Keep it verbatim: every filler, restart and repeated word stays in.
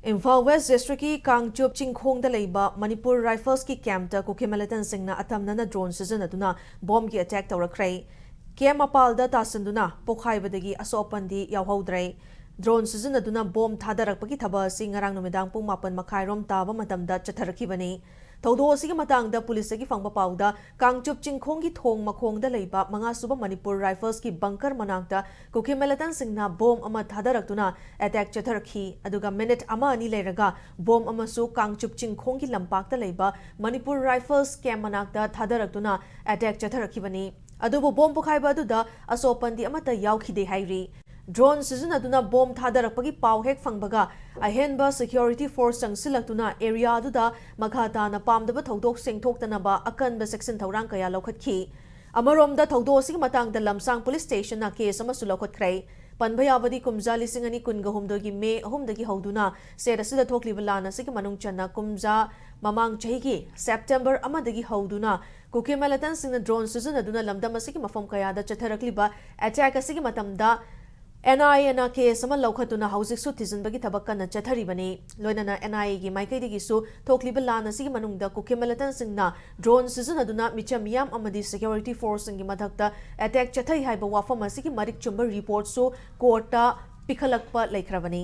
Imphal west ꯗꯤꯁꯇ꯭ꯔꯤꯛꯀꯤ ꯀꯥꯡꯆꯨꯞ ꯆꯤꯡꯈꯣꯡꯗ ꯂꯩꯕ ꯃꯅꯤꯄꯨꯔ ꯔꯥꯏꯐꯜꯁꯀꯤ ꯀꯦꯝꯞꯇ ꯀꯨꯀꯤ ꯃꯤꯂꯤꯇꯦꯟꯠꯁꯤꯡꯅ ꯑꯇꯝꯅꯅ drone ꯁꯤꯖꯤꯟꯅꯗꯨꯅ ꯕꯣꯝꯒꯤ ꯑꯦꯇꯦꯛ ꯇꯧꯔꯛꯈ꯭ꯔꯦ꯫ ꯀꯦꯝꯞ ꯃꯄꯥꯜꯗ ꯇꯥꯁꯤꯟꯗꯨꯅ ꯄꯣꯈꯥꯏꯕꯗꯒꯤ ꯑꯁꯣꯛ ꯑꯄꯟꯗꯤ ꯌꯥꯎꯍꯧꯗ꯭ꯔꯦ꯫ ꯗ꯭ꯔꯣꯟ ꯁꯤꯖꯤꯟꯅꯗꯨꯅ ꯕꯣꯝ ꯊꯥꯗꯔꯛꯄꯒꯤ ꯊꯕꯛ ꯑꯁꯤ ꯉꯔꯥꯡ ꯅꯨꯃꯤꯗꯥꯡ ꯄꯨꯡ ꯃꯥꯄꯟ ꯃꯈꯥꯏꯔꯣꯝ ꯇꯥꯕ ꯃꯇꯝꯗ ꯆꯠꯊꯔꯛꯈꯤꯕꯅꯤ꯫ ꯊꯧꯗꯣꯛ ꯑꯁꯤꯒꯤ ꯃꯇꯥꯡꯗ ꯄꯨꯂꯤꯁꯇꯒꯤ ꯐꯪꯕ ꯄꯥꯎꯗ, ꯀꯥꯡꯆꯨꯞ ꯆꯤꯡꯈꯣꯡꯒꯤ ꯊꯣꯡ ꯃꯈꯣꯡꯗ ꯂꯩꯕ ꯃꯉꯥꯁꯨꯕ ꯃꯅꯤꯄꯨꯔ ꯔꯥꯏꯐꯜꯁꯀꯤ ꯕꯪꯀꯔ ꯃꯅꯥꯛꯇ ꯀꯨꯀꯤ ꯃꯤꯂꯤꯇꯦꯟꯠꯁꯤꯡꯅ ꯕꯣꯝ ꯑꯃ ꯊꯥꯗꯔꯛꯇꯨꯅ ꯑꯦꯇꯦꯛ ꯆꯠꯊꯔꯛꯈꯤ꯫ ꯑꯗꯨꯒ ꯃꯤꯅꯤꯠ ꯑꯃ ꯑꯅꯤ ꯂꯩꯔꯒ ꯕꯣꯝ ꯑꯃꯁꯨ ꯀꯥꯡꯆꯨꯞ ꯆꯤꯡꯈꯣꯡꯒꯤ ꯂꯝꯄꯥꯛꯇ ꯂꯩꯕ ꯃꯅꯤꯄꯨꯔ ꯔꯥꯏꯐꯜꯁ ꯀꯦꯝꯞ ꯃꯅꯥꯛꯇ ꯊꯥꯗꯔꯛꯇꯨꯅ ꯑꯦꯇꯦꯛ ꯆꯠꯊꯔꯛꯈꯤꯕꯅꯤ꯫ ꯑꯗꯨꯕꯨ ꯕꯣꯝ ꯄꯣꯈꯥꯏꯕ ꯑꯗꯨꯗ ꯑꯁꯣꯛ ꯑꯄꯟꯗꯤ ꯑꯃꯠꯇ ꯌꯥꯎꯈꯤꯗꯦ ꯍꯥꯏꯔꯤ꯫ ꯗ꯭ꯔꯣꯟ ꯁꯤꯖꯤꯟꯅꯗꯨꯅ ꯕꯣꯝ ꯊꯥꯗꯔꯛꯄꯒꯤ ꯄꯥꯎ ꯍꯦꯛ ꯐꯪꯕꯒ ꯑꯍꯦꯟꯕ ꯁꯦꯀ꯭ꯌꯨꯔꯤꯇꯤ ꯐꯣꯔꯁ ꯆꯪꯁꯤꯜꯂꯛꯇꯨꯅ ꯑꯦꯔꯤꯌꯥ ꯑꯗꯨꯗ ꯃꯈꯥ ꯇꯥꯅ ꯄꯥꯝꯗꯕ ꯊꯧꯗꯣꯛꯁꯤꯡ ꯊꯣꯛꯇꯅꯕ ꯑꯀꯟꯕ ꯆꯦꯛꯁꯤꯟ ꯊꯧꯔꯥꯡ ꯀꯌꯥ ꯂꯧꯈꯠꯈꯤ꯫ ꯑꯃꯔꯣꯝꯗ ꯊꯧꯗꯣꯛ ꯑꯁꯤꯒꯤ ꯃꯇꯥꯡꯗ ꯂꯝꯁꯥꯡ ꯄꯨꯂꯤꯁ ꯁ꯭ꯇꯦꯁꯟꯅ ꯀꯦꯁ ꯑꯃꯁꯨ ꯂꯧꯈꯠꯈ꯭ꯔꯦ꯫ ꯄꯟꯕ ꯌꯥꯕꯗꯤ, ꯀꯨꯝꯖꯥ ꯂꯤꯁꯤꯡ ꯑꯅꯤ ꯀꯨꯟꯒ ꯍꯨꯝꯗꯣꯏꯒꯤ ꯃꯦ ꯑꯍꯨꯝꯗꯒꯤ ꯍꯧꯗꯨꯅ ꯁ꯭ꯇꯦꯠ ꯑꯁꯤꯗ ꯊꯣꯛꯂꯤꯕ ꯂꯥꯟ ꯑꯁꯤꯒꯤ ꯃꯅꯨꯡ ꯆꯟꯅ ꯀꯨꯝꯖꯥ ꯃꯃꯥꯡ ꯆꯍꯤꯒꯤ ꯁꯦꯞꯇꯦꯝꯕꯔ ꯑꯃꯗꯒꯤ ꯍꯧꯗꯨꯅ ꯀꯨꯀꯤ ꯃꯤꯂꯤꯇꯦꯟꯠꯁꯤꯡꯅ ꯗ꯭ꯔꯣꯟ ꯁꯤꯖꯤꯟꯅꯗꯨꯅ ꯂꯝꯗꯝ ꯑꯁꯤꯒꯤ ꯃꯐꯝ ꯀꯌꯥꯗ ꯆꯠꯊꯔꯛꯂꯤꯕ ꯑꯦꯇꯦꯛ ꯑꯁꯤꯒꯤ ꯃꯇꯝꯗ ꯑꯦꯟ ꯑꯥꯏ ꯑꯦꯅ ꯀꯦꯁ ꯑꯃ ꯂꯧꯈꯠꯇꯨꯅ ꯍꯧꯖꯤꯛꯁꯨ ꯊꯤꯖꯤꯟꯕꯒꯤ ꯊꯕꯛ ꯀꯟꯅ ꯆꯠꯊꯔꯤꯕꯅꯤ꯫ ꯂꯣꯏꯅꯅ ꯑꯦꯟ ꯑꯥꯏ ꯑꯦꯒꯤ ꯃꯥꯏꯀꯩꯗꯒꯤꯁꯨ ꯊꯣꯛꯂꯤꯕ ꯂꯥꯟ ꯑꯁꯤꯒꯤ ꯃꯅꯨꯡꯗ ꯀꯨꯀꯤ ꯃꯤꯂꯤꯇꯦꯟꯠꯁꯤꯡꯅ ꯗ꯭ꯔꯣꯟ ꯁꯤꯖꯤꯟꯅꯗꯨꯅ ꯃꯤꯆꯝ ꯃꯤꯌꯥꯝ ꯑꯃꯗꯤ ꯁꯦꯀ꯭ꯌꯨꯔꯤꯇꯤ ꯐꯣꯔꯁꯁꯤꯡꯒꯤ ꯃꯊꯛꯇ ꯑꯦꯇꯦꯛ ꯆꯠꯊꯩ ꯍꯥꯏꯕ ꯋꯥꯐꯝ ꯑꯁꯤꯒꯤ ꯃꯔꯤꯛ ꯆꯨꯝꯕ ꯔꯤꯄꯣꯔꯠꯁꯨ ꯀꯣꯔꯠꯇ ꯄꯤꯈꯠꯂꯛꯄ ꯂꯩꯈ꯭ꯔꯕꯅꯤ꯫